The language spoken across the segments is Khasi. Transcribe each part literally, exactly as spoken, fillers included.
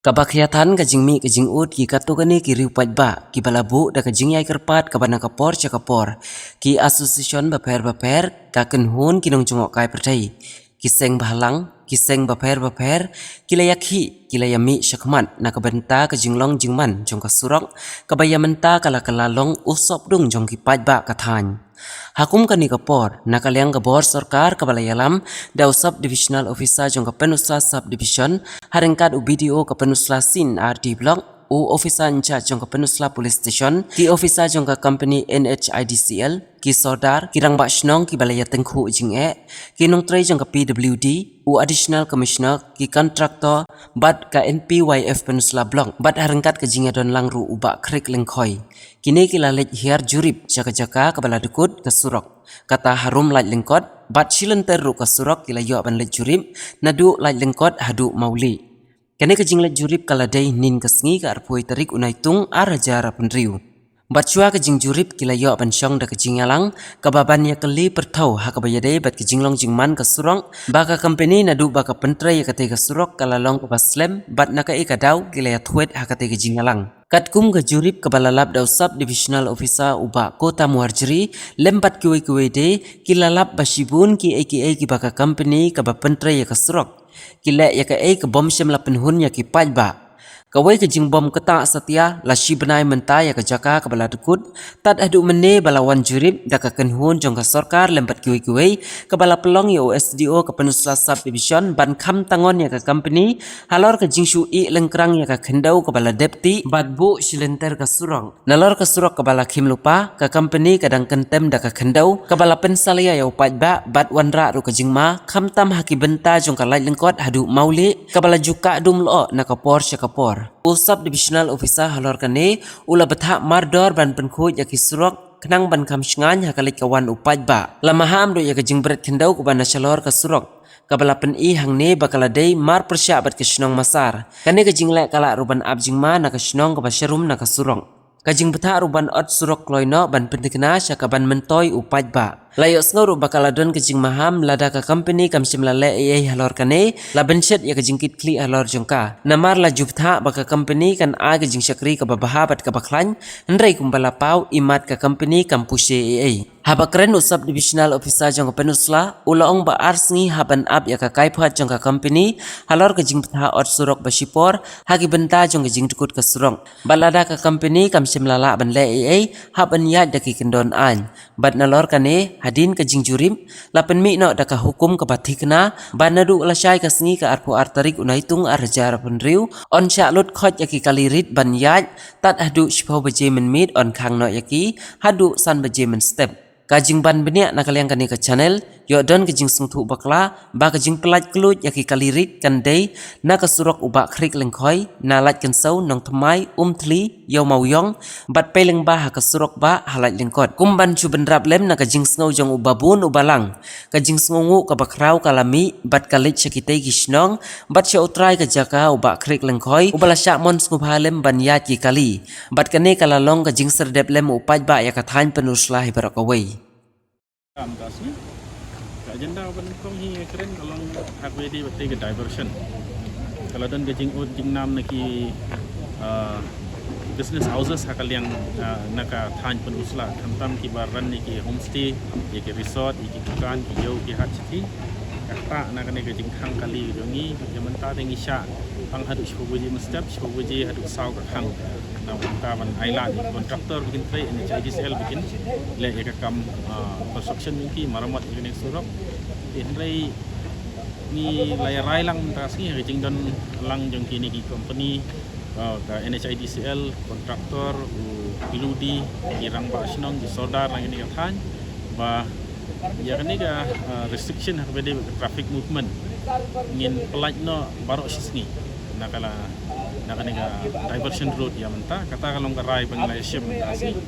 Kaba khia than ka jingmih ka jingud ki katto katne ki riew paidbah kiba la buh da ka jingïai kyrpad kaba na ka por sha ka por. Ki association bapher bapher, ka kynhun ki nongjngohkai pyrthei, ki seng bhalang, ki seng bapher bapher, ki la ïakhih, ki la ïamih shakhmat na ka bynta ka jinglong jingman jong ka surok kaba ïa mynta ka la kylla long u sopdung jong ki paidbah ka thaiñ. Ha kum kane ka por, na ka liang ka bor sorkar kaba la ïalam da u Sub Divisional Officer jong ka Pynursla Sub Division, ha ryngkat u B D O ka Pynursla C and R D Block, u Officer in charge jong ka Pynursla Police Station, ki officer jong ka company N H I D C L, ki sordar, ki rangbah shnong kiba la ïatyngkhuh jingeh, ki nongtrei jong ka P W D, u Additional Commissioner, ki contractor, bad ka N P Y F Pynursla Block, bad ha ryngkat ka jingïadon lang ruh u Bah Khrick Lyngkhoi. Kine ki la leit hiar jurip sha ka jaka kaba la dkut ka surok. Kata harum Laitlyngkot, bad shi lynter ruh ka surok ki la ïoh ban leit jurip, naduh Laitlyngkot haduh Mawlieh. Kane ka jingleit jurip ka la dei hynnin ka sngi ka arphew tarik u Naitung ar hajar arphew hynriew. Bad shuwa ka jingjurip ki la ïoh ban shong da ka jingïalang, kaba ban ïakylli pyrthew ha kaba ïadei bad ka jinglong jingman ka surok, ba ka company naduh ba ka pyntrei ïa katei ka surok ka la long kaba slem, bad na kaei ka daw ki la ïathwet ha katei ka jingïalang. Katkum ka jurip kaba la lap da u Sub Divisional Officer u Bah Kotam Warjri, lem bad kiwei kiwei de, ki la lap ba shibun kiei kiei kiba ka company kaba pyntrei ïa ka surok ki leh ïa kaei ka bym shym la pynhun ïa ki paidbah. Kawei ka jingbym ktah satia, la shi bnai mynta ïa ka jaka kaba la dkut, tad haduh mynne ba la wan jurip da ka kynhun jong ka sorkar lem bad kiwei kiwei, kaba la pynlong ïa u S D O ka Pynursla Sub Division ban kham tang on ïa ka company halor ka jingshu ih lyngkrang ïa ka khyndew kaba la dep tih bad buh shi lynter ka surok. Nalor ka surok kaba la khim lypa, ka company ka dang kyntem da ka khyndew kaba la pynsalia ïa u paidbah bad wanrah ruh ka jingma, khamtam ha ki bynta jong ka Laitlyngkot haduh Mawlieh, kaba la ju kah dum lyoh na ka por sha ka por. U Sub Divisional Officer halor kane u la bthah mardor ban pynkhuid ïa ki surok khnang ban kham shngaiñ ha ka leit ka wan u paidbah. La maham ruh ïa ka jingbret khyndew kaba na shalor ka surok, kaba la pyni hangne ba ka la dei mar pyrshah bad ka shnong Masar. Kane ka jingleh ka lah ruh ban ap jingma na ka shnong kaba sharum na ka surok. Ka jingbthah ruh ban ot surok kloi noh ban pynthikna sha kaban myntoi u paidbah. La ïohsngew ruh ba ka la don ka jingmaham lada ka company kam shym la leh ei ei halor kane, la bynshet ïa ka jingkitkhlieh halor jong ka. Namar la ju bthah ba ka company kan ai ka jingshakri kaba bha bad kaba khlaiñ, hynrei kumba la paw, imat ka company kam puse ei ei. Haba kren u Sub Divisional Officer jong ka Pynursla, u la ong ba ar sngi hap ban ap ïa ka kaiphod jong ka company halor ka jingbthah ot surok ba shipor ha ki bynta jong ka jingdkut ka surok. Bad lada ka company kam shym la lah ban leh ei ei, hap ban ïaid da ki kyndon aiñ. Bad nalor kane, hadien ka jingjurip, la pynmih noh da ka hukum kaba thikna ba naduh lashai ka sngi ka arphew ar tarik u Naitung ar hajar arphew hynriew, yn shah lut khoit ïa ki kali rit ban ïaid, tad haduh shiphew baje mynmiet yn khang noh ïa ki haduh san baje mynstep. Ka jingban bniah na ka liang kane ka channel, ïoh don ka jingsngewthuh bakla ba ka jingpyllait kylluid ïa ki kali rit kan dei na ka surok u Bah Khrick Lyngkhoi, na Laitkynsew, Nongthymmai, Umthli, Ïew Mawiong, bad pei lyngba ha ka surok bah ha Laitlyngkot. Kum ban shu bynrap lem na ka jingsngew jong u Babun u Balang, ka jingsngewnguh kaba khraw ka la mih bad ka leit sha kitei ki shnong, bad sha u trai ka jaka u Bah Khrick Lyngkhoi, uba la shah mon sngewbha lem ban ïaid ki kali. Bad kane ka la long ka jingserdep lem u paidbah ïa ka thaiñ Pynursla hi baroh kawei. Kam ka sngi. Ka agenda ba nyngkong hi nga kren ka long ha kawei de ba te ka diversion. Ka la don ka jingud jingnam na ki, ah, business houses ha ka liang, ah, na ka thaiñ Pynursla. Khamtam kiba run ïa ki homestay, ïa ki resort, ïa ki dukan, ki ïew, ki hat shatei. Kata na kane ka jingkhang kali jong ngi, ïa mynta te ngi shah tang haduh shiphew baje mynstep, shiphew baje haduh saw ka khang. Na ka bynta ban ailad ïa ki contractor ba kin trei, N H I D C L ba kin leh ïa ka kam, ah, construction jong ki, maramot ïa kane ka surok. Hynrei ngi la ïa rai lang mynta ka sngi ha ka jingdon lang jong kine ki company, ah, ka N H I D C L, contractor, u P W D, ki rangbah shnong, ki sordar na kine ka thaiñ, ba ïa kane ka, ah, restriction ha kaba ïadei bad ka traffic movement ngin pyllait noh baroh shi sngi na ka la, na kane ka diversion road ïa mynta. Kata ka long ka rai ba ngi la ïa shim mynta ka sngi.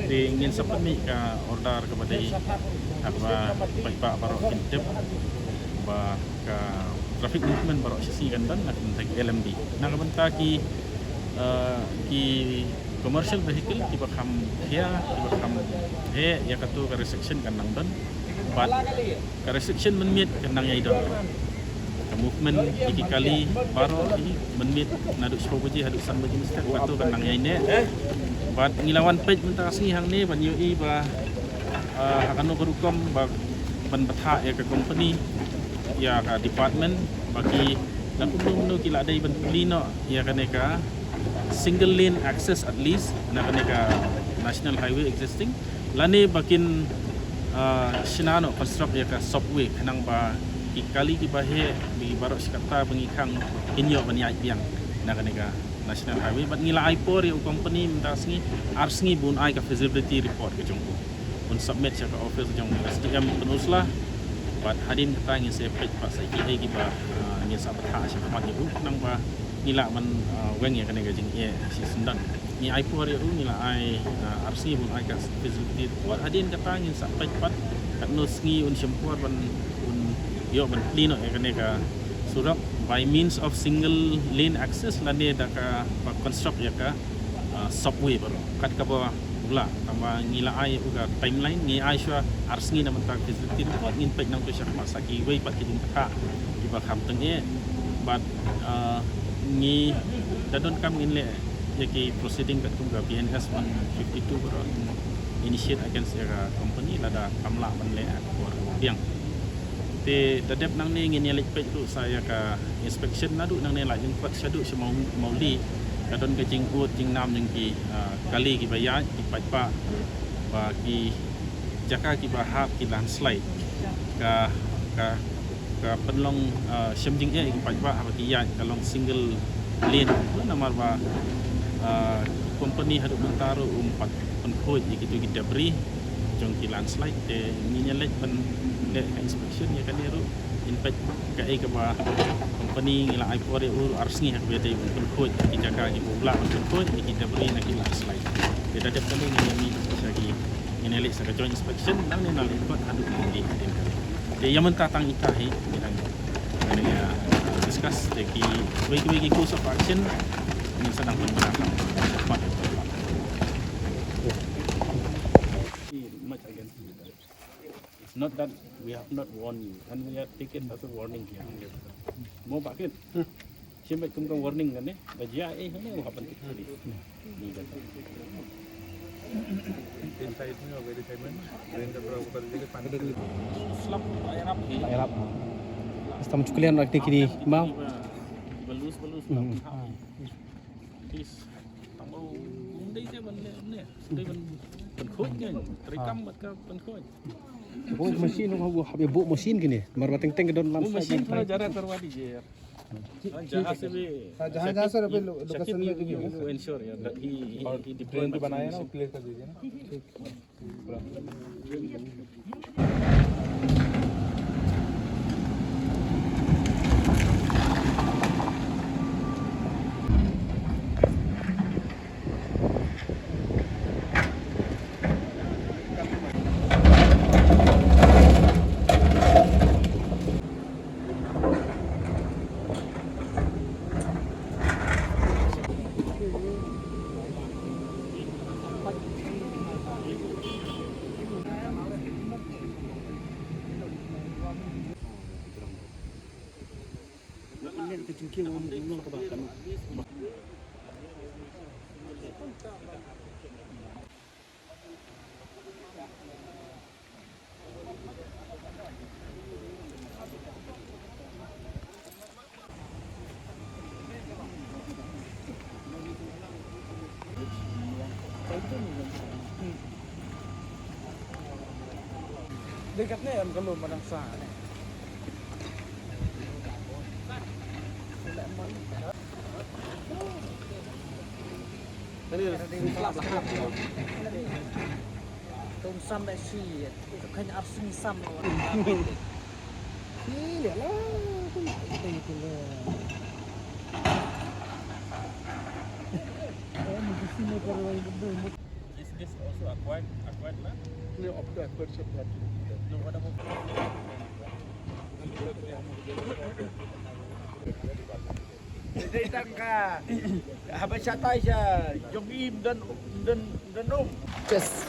Te ngin sa pynmih ka order kaba dei ha kaba paidbah baroh kin tip ba ka traffic movement baroh shi sngi kan don na ka bynta ki L M B. Na ka bynta ki, eh, ki commercial vehicle kiba kham khia, kiba kham heh, ïa kato ka restriction kan nang don. Bad ka restriction mynmiet kan nang ïai don. Ka Movement ïa ki kali baroh hi mynmiet naduh shiphew baje haduh san baje mynstep katto kan nang ïaineh. Bad ngi la wan peit mynta ka sngi hangne ban ïohi ba, ah, ha kano ka rukom ba ban bthah ïa ka company, ïa ka department ba ki la kumno kumno ki la dei ban plie noh ïa kane ka single lane access at least na kane ka national highway existing. Lane ba kin, ah, shna noh construct ïa ka subway khnang ba ki kali kiba heh, ba ki baroh shi katta ba ngi khang kin ïoh ban ïaid biang na kane ka national highway. Bad ngi la ai por ïa u company mynta sngi, ar sngi ba un ai ka feasibility report ka jong u, un submit sha ka office jong SDM Pynursla. Bad hadien kata ngin sa peit pat sa kiei kiba, ah, ngin sa bthah sha khmat ïa u khnang ba ngi lah ban, ah, weng ïa kane ka jingeh shisyndon. Ngi ai por ïa u, ngi la ai, ah, ar sngi ba un ai ka feasibility report. Hadien kata ngin sa peit pat katno sngi un shim por ban, un ïoh ban plie noh ïa kane ka surok by means of single lane access lane da kaba construct ïa ka, ah, subway baroh kat kaba u lah. Tangba ngi la ai u ka timeline, ngi ai shuwa ar sngi na mynta ka feasibility report, ngin peit nangta sha khmat sa kiwei pat ki jingbthah kiba kham tyngeh. Bad, ah, ngi da donkam ngin leh ïa ki proceeding katkum ka BNS one fifty two baroh initiate against ïa ka company lada kam lah ban leh ha ka por kaba biang. Te da dep nangne ngin ïa leit peit ruh sa ïa ka inspection naduh nangne la jingpot shaduh sha Mawli. Ka don ka jingud jingnam jong ki, ah, kali kiba ïaid, ki paidbah ba ki jaka kiba hap ki landslide ka, ka, ka pynlong, ah, shem jingeh ïa ki paidbah haba ki ïaid ka long single lane. Namar ba, ah, company haduh mynta ruh um pat pynkhuid ïa kitu ki debris jong ki landslide. Te ngin ïa leit ban leh ka inspection ïa kane ruh, ngin peit kaei kaba company ngi la ai por ïa u ar sngi ha kaba ïadei ban pynkhuid ki jaka kiba u lah ban pynkhuid ïa ki debris na ki landslide. Te da dep kane ngin ïa mih sha ki, ngin ïa leit sha ka joint inspection nangne na Lyngkot haduh Mawli hadien kane. Te ïa mynta tang ita hi ngi dang, ngi dang ïa discuss te kiwei kiwei ki course of action ngin sa dang pynbna shaphang shaphang. Much against you. It's not that we have not warned you, and we have taken as a warning here. Mo ba kin. Shim bad kum ka warning kane, ba jia eh hane wa happen to police. Ni kata. Inside me or very side me, drain ka pura upar jai ke pani. Slap air up hi. Air up. Stam chuklian rak ni kini mau. Balus, balus. Hmm. Please. Tang u, um dei te ban le, ne. Dei ban, ban khoi kan. Trei kam bad ka ban khoi. Bu machine, bu, bu, bu machine kini. Mar ba teng teng ka don. Bu landslide machine thora jara karwa dijiye yaar. Jahan se bhi, jahan, jahan se bhi lo-, location mein bhi. You ensure, yeah, that he, he, he deploy machine. Train bhi banaya na, clear kar dijiye na. Dekat ni em kalau menang sah ni. Tadi slap lah. Tum sam bad shi. Kan arsing sam. Shi leh lah. Is this also acquired, acquired land? No, of the acquired shop that. No, what about? Dei tang ka haba shatai sha jong i mdon, mdon, mdon um. Yes.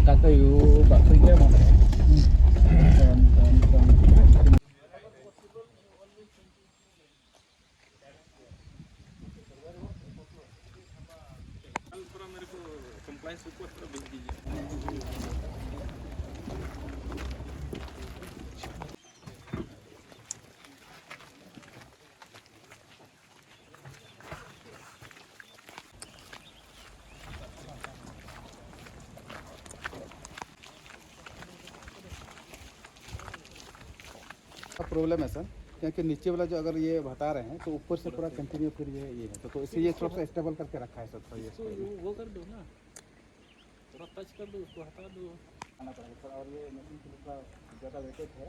Tayo, bakit kaya mo? Problem है सर, क्योंकि नीचे वाला जो अगर ये हटा रहे हैं तो ऊपर से पूरा कंटिन्यू फिर ये ये है, तो, तो इसलिए थोड़ा सा स्टेबल करके रखा है सर। थोड़ा ये इसको वो, वो कर दो ना, थोड़ा टच कर दो, उसको हटा दो। आना पड़ेगा सर। और ये मशीन थोड़ा सा ज़्यादा वेटेज है।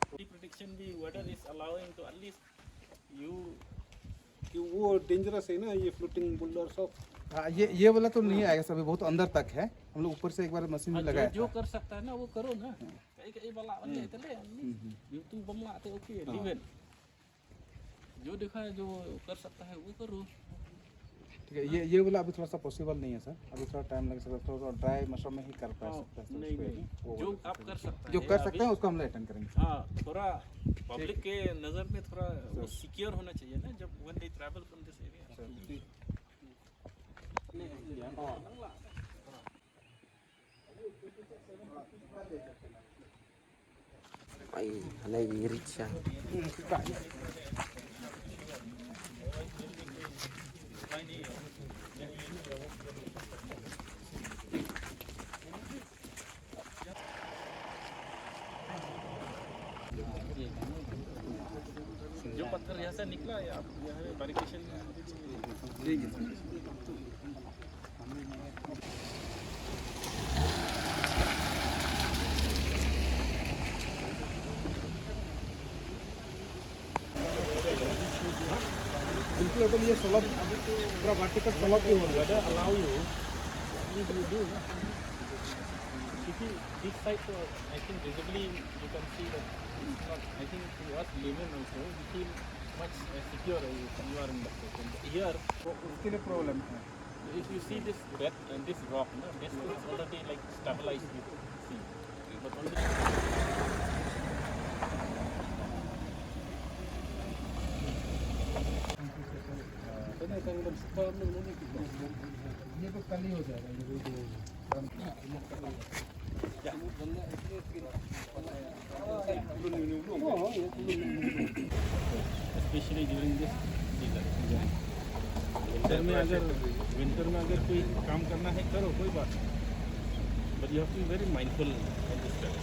प्रोटेक्शन भी, वेदर इज अलाउइंग, तो एटलीस्ट यू कि वो डेंजरस है ना, ये फ्लोटिंग बोल्डर सब। हाँ, ये ये वाला तो नहीं आएगा सर, अभी बहुत अंदर तक है। हम लोग ऊपर से एक बार मशीन हाँ, भी जो, लगाया जो था। कर सकता है ना, वो करो ना। कहीं कहीं वाला बन जाए तो ले, हम्म, हम्म। YouTube बम लाते, ओके, हाँ। Leave it. जो देखा है, जो कर सकता है, वो करो। ठीक है, ये, ये वाला अभी थोड़ा सा पॉसिबल नहीं है सर, अभी थोड़ा टाइम लग सकता है, थोड़ा सा ड्राई मौसम में ही कर पा हाँ, सकते हैं सर, नहीं, उसको नहीं। वो जो वाला आप कर सकता जो है कर सकते अभी। हैं, उसको हम लोग अटेंड करेंगे सर। हाँ, थोड़ा पब्लिक के नज़र में थोड़ा वो सर। सिक्योर होना चाहिए ना, जब when they travel from this area। Sir, ji. Ai, anai ngirit siya. जो पत्थर यहाँ से निकला है, आप यहाँ पे बैरिकेशन। बिल्कुल, एकदम ये स्लॉप, पूरा वर्टिकल स्लॉप भी हो रहा है। Whether allow you, you do, you do ना। क्योंकि this side तो I think visibly you can see that it's not, I think to us laymen also, we feel much, uh, secure, uh, when you are in that position. But here, तो उसके लिए प्रॉब्लम है। If you see this bed and this rock, no, this is already, like, stabilized with sea. But only ये तो कल ही हो जाएगा, ये तो Especially during this season. Winter में अगर, winter में अगर कोई काम करना है, करो, कोई बात नहीं। But you have to be very mindful of this stuff.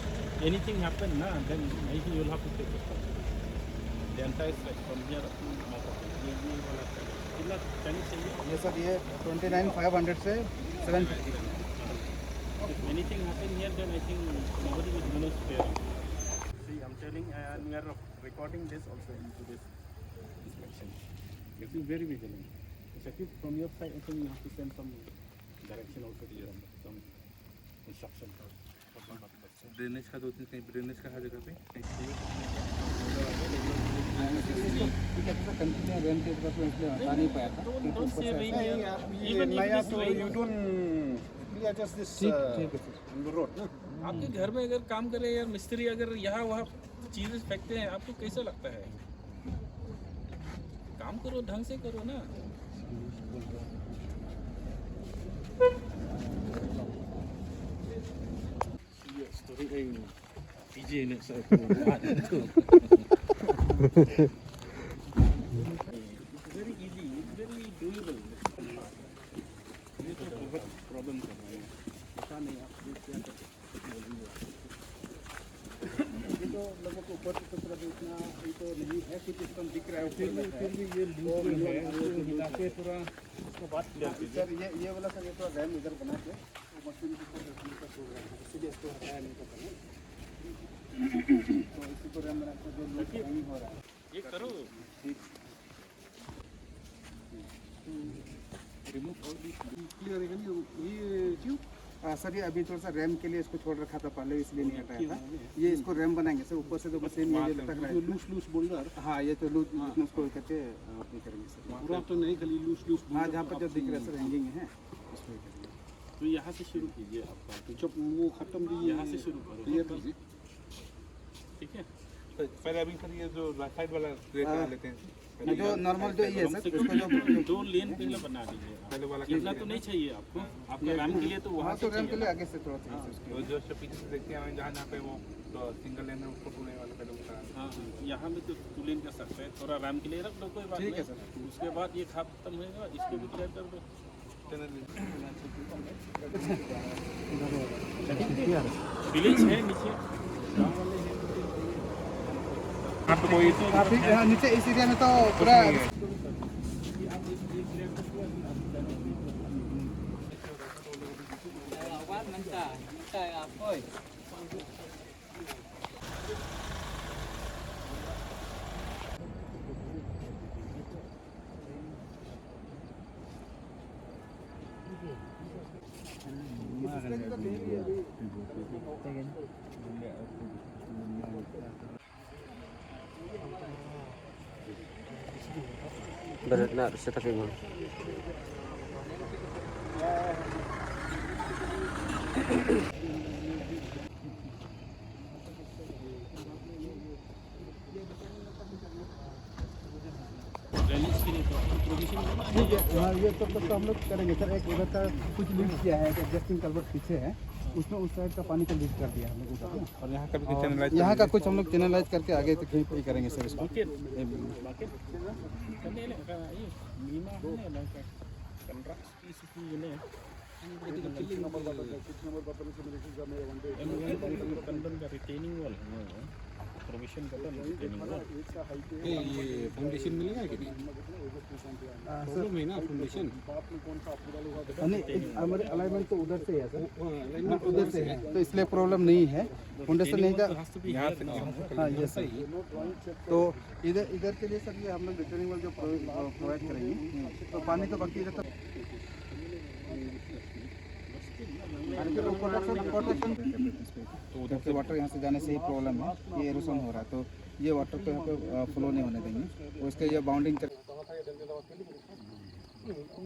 Anything happen ना, then I think you'll have to take responsibility. The entire stretch from here up to Mount Abu, ये, ये वाला stretch। कितना टन चाहिए? ये सर, ये ट्वेंटी नाइन फ़ाइव हंड्रेड से seven fifty. If anything happen here, then I think nobody will, you know, spare. See, I'm telling, and we are recording this also into this inspection. You have to be very vigilant. Shakib, from your side, I think you have to send some direction also to them, some instruction for, for the drainage का दो तीन कहीं ड्रेनेज का हर जगह पे। Continue RAM के ऊपर तो इसलिए हटा नहीं पाया था। Don't, don't say rain here. नहीं, आप ये Even if नया it is तो rain, you don't clear just this, ठीक, uh, ठीक है सर। On the road ना। आपके घर में अगर काम करे यार मिस्त्री, अगर यहाँ वहाँ चीजें फेंकते हैं, आपको कैसा लगता है? काम करो, ढंग से करो ना। Yes, तो रही गई हूँ। पीजे ने सर को। It's very easy, it's very doable। ये तो बहुत प्रॉब्लम कर रहा है, पता नहीं आप ये क्या कर सकते हैं। ये तो लगभग ऊपर से तो पूरा इतना, ये तो नहीं है, कुछ सिस्टम दिख रहा है फिर ऊपर भी, में है। फिर भी ये लूप जो है, वो हिला के पूरा उसको बात क्लियर कीजिए। सर, ये, ये वाला सर, ये तो रैम इधर बना के, वो मशीन के ऊपर रखने का छोड़ रहा है, इसीलिए इसको हटाया नहीं पता नहीं। तो इसी को रैम बना के जो लूप नहीं हो रहा है। ये करो। Remove all this। क्लियर है नहीं ये ट्यूब? आ, सर, ये अभी थोड़ा सा रैम के लिए इसको छोड़ रखा था पहले, इसलिए नहीं हटाया था। ये इसको रैम बनाएंगे सर, ऊपर से तो बस ये ये तक जो रहेगा। Loose loose boulder. हाँ, ये तो लूज, हाँ। लूज को करके, आ, अपने करेंगे सर। पूरा तो नहीं, खाली लूज लूज हाँ, बोल्डर जहाँ पर जो दिख रहा है सर, हैंगिंग है, उसको ही करेंगे। तो यहाँ से शुरू कीजिए आपका। तो जब वो खत्म भी यहाँ से शुरू करो। क्लियर कीजिए। ठीक है। तो पहले अभी सर ये जो साइड वाला हाँ। लेते हैं। ये जो नॉर्मल जो ये है सर, उसको जो दो लेन पहले बना दीजिए। पहले वाला इतना तो नहीं चाहिए आपको, आपका रैम के लिए तो वहाँ तो रैम के लिए आगे से थोड़ा चाहिए। तो जो पीछे से देखते हैं जहाँ जहाँ पे वो तो सिंगल लेन है उसको पूरे वाले पहले उठा। हाँ, यहाँ में तो टू लेन कर सकते हैं, थोड़ा रैम के लिए रख दो, कोई बात नहीं। ठीक है सर। उसके बाद ये खत्म होगा, इसको भी क्लियर कर दो। विलेज है नीचे। आप तो कोई आप भी यहाँ नीचे इस एरिया में तो पूरा Berat nak, saya tak terima. ठीक है, हाँ, ये सब, सब तो हम लोग करेंगे सर। एक उधर का कुछ लीक किया है, एक एग्जिस्टिंग कल्वर्ट पीछे है, उसमें उस साइड का पानी को लीक कर दिया हम लोग उधर ना। और यहाँ का भी कुछ और चैनलाइज यहाँ का कुछ हम लोग चैनलाइज करके आगे तक कहीं पे करेंगे सर इसको। Conduct piece itu ini. Yang conduct conduct the retaining wall. Provision का था retaining wall. ये फाउंडेशन मिलेगा कि नहीं? प्रॉब्लम है ना फाउंडेशन। नहीं, हमारे अलाइनमेंट तो उधर से है सर। अलाइनमेंट उधर से है, तो इसलिए प्रॉब्लम नहीं है। फाउंडेशन नहीं था। यहाँ से हाँ, ये सही। तो इधर, इधर के लिए सर, ये हम लोग रिटर्निंग वाल जो प्रोवाइड करेंगे, तो पानी तो बाकी इधर तक। तो उधर से वाटर यहाँ से जाने से ही प्रॉब्लम है, ये एरोशन हो रहा है, तो ये वाटर को यहाँ पे फ्लो नहीं होने देंगे। तो इसका ये बाउंडिंग कर